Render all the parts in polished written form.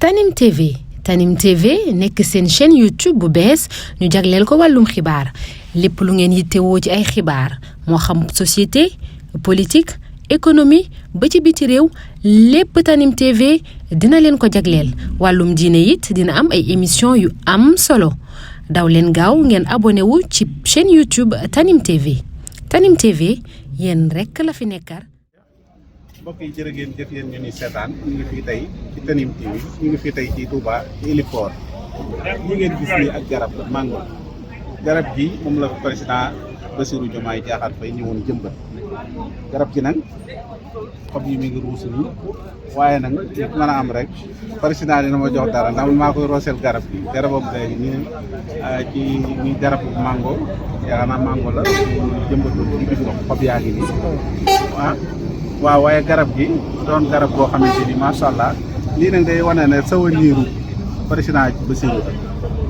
Tanim TV nekk seen chaîne YouTube bu bees ñu jagleel ko wàllum xibaar lépp lu ngeen yittewoo ci ay xibaar moo xam société politique économie ba ci biti réew lépp Tanim TV dina leen ko jagleel wàllum diine it dina am ay émission yu am solo daw leen gaaw ngeen abonné wu ci chaîne YouTube Tanim TV yéen rekk la fi nekkar. mbokk yi jërë ngeen jëf yéen ñu ni seetaan ñu ngi fii tey ci Tanim TV ñu ngi fii tey ci Touba ci Héliport ñi ngeen gis nii ak garab la mango garab gi moom la président Bassirou Diomaye Diakhar Faye ñëwoon jëmbat garab gi nag xob yi mi ngi ruus nii waaye nag li mën a am rek président dina ma jox dara ndax maa koy rooseel garab gi garabam tey nii ci ñi garabu mango yaakaar naa mango la jëmbatoon ci biir ndox xob yaa ngi nii waaw waaye garab gi doon garab boo xamante ni macha allah lii nag day wane ne sawa niiru président Bassirou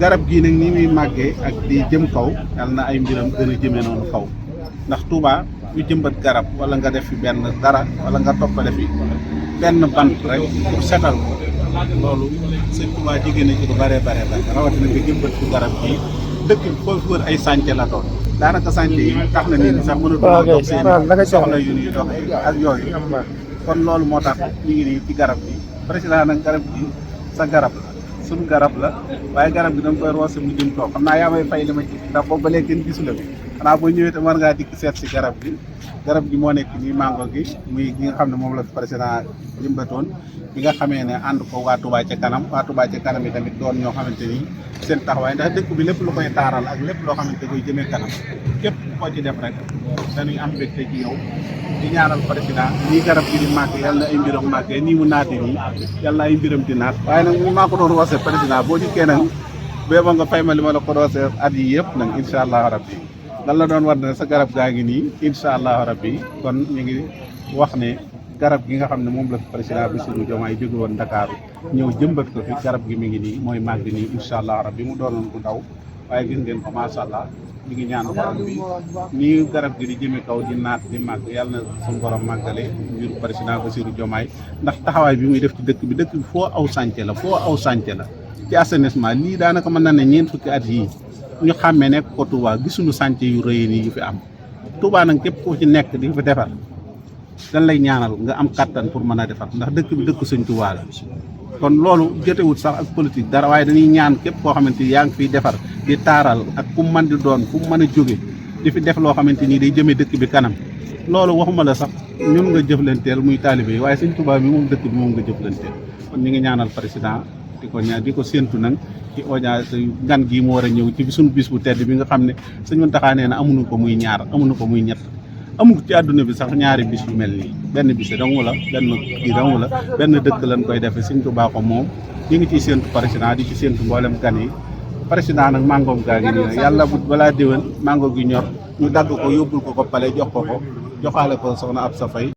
garab gii nag ni muy màggee ak di jëm kaw yàlla na ay mbiram gën a jëmee noonu kaw ndax Touba ñu jëmbat garab wala nga def fi benn dara wala nga toppale fi benn bant rek pour setal ko loolu sëñ Touba jigéen na ci lu bare rawatina nga jëmbat fi garab gii dëkk foofu wër ay sànce la doon daanaka sànce yi tax na nit ñi sax mënatuma dox seen soxla yu ñuy doxee ak yooyu kon loolu moo tax ñu ngi nii ci garab bi président nag garab gi sa garab la suñu garab la waaye garab gi danga koy roose mu jëm kaw xam naa yaa may fay li ma ci ndax boobu ba léegi kenn gisu la bi xanaa boo ñëwee tam war ngaa dikk seet si garab gi moo nekk nii mango gi muy gi nga xam ne moom la président jëmbatoon bi nga xamee ne ànd ko waa Touba ca kanam yi tamit doon ñoo xamante ni seen taxawaay ndax dëkk bi lépp lu koy taaral ak lépp loo xamante koy jëmee kanam képp koo ci def rek dañuy am mbégte ci yow di ñaanal président nii garab gi di màgg yàlla na ay mbiram màggee nii mu naate nii yàlla na ay mbiram di naat waaye nag maa ko doon roose président boo dikkee nag béeba nga fay ma li ma la ko roose at yi yëpp nag incha allahu rabbi lan la doon war ne sa garab gaa ngi nii incha allahu rabbi kon ñu ngi wax ne garab gi nga xam ne moom la fi président Bassirou Diomaye jóge woon Ndakaaru ñëw jëmbat ko fi garab gi mi ngi nii mooy màgg nii incha allah rabbi mu doonoon ku ndaw waaye gis ngeen ko macha allah ñu ngi ñaan borom bi nii garab gi di jëme kaw di naat di màgg yàlla na suñu borom màggale mbiru président Bassirou Diomaye ndax taxawaay bi muy def ci dëkk bi foo aw sànce la ci assainissement lii daanaka mën na ne ñeent fukki at yii ñu xàmmee nekk ko Touba gisuñu sànce yu rëy yi fi am Touba nag képp ku ci nekk di fi defar dañ lay ñaanal nga am kattan pour mën a defar ndax dëkk bi dëkk Sëñ Touba la kon loolu jotewut sax ak politique dara waaye dañuy ñaan képp koo xamante ni yaa ngi fiy defar di taaral ak ku mën di doon fu mën a jóge di fi def loo xamante ni day jëmee dëkk bi kanam loolu waxuma la sax ñun nga jëflanteel muy taalibe yi waaye Sëñ Touba bi moom dëkk bi moom nga jëflanteel kon ñu ngi ñaanal président di ko séentu nag ci audience gan gii mu war a ñëw ci suñu bis bu tedd bi nga xam ne Sëñ Mountakha nee na amuñu ko muy ñaar amuñu ko muy ñett amul ci àdduna bi sax ñaari bis yu mel nii benn bis dong la benn dëkk lañ koy defee Sëñ Tuubaa ko moom ñu ngi ciy séentu président di ci séentu mboolem gan yi président nag mangoom gaa ngi nii nag yàlla bu balaa déwén mango gi ñor ñu dagg ko yóbbul ko pale jox ko joxaale ko soxna Absa Faye